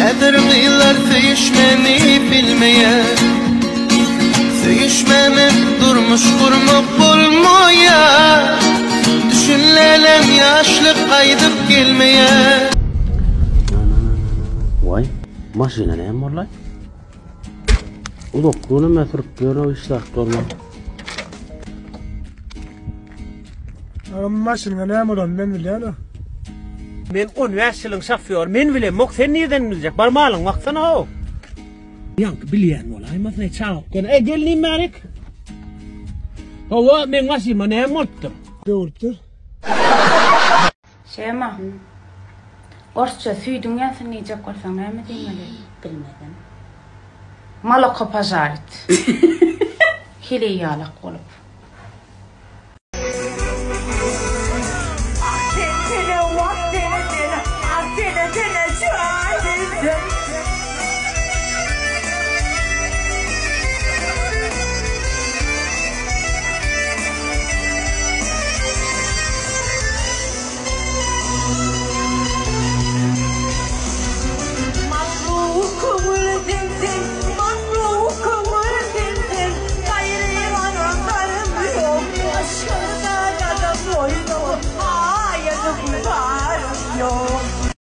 Häzir gyzlar söýüşmäni bilmeýär. Söýüşmänem durmuş gurmak bolmaýar. Düşün läläm ýaşlyk gaýdyp gelmeýär. Waý, maşyna näme boldy? Uzakdan hem sürüp ýörün hiç zat bolmaz. Agam maşynyňa näme bolanyny men bilýän-a. Men on bäş ýylyň şofýory, men bilemok, sen nirden biljek? Bar malyňy baksana how. Ýaňky bilýän bolaýmasyn, eý çagyp gör. Eý gelnim bärik. Hawa, meň maşynyma näme bolupdyr? Döwülipdir. Şema. Orsça süýdüň ýansyn diýjek bolsaň näme diýmeli? Bilmedim. Moloko požarit. Heleý ýalak bolup.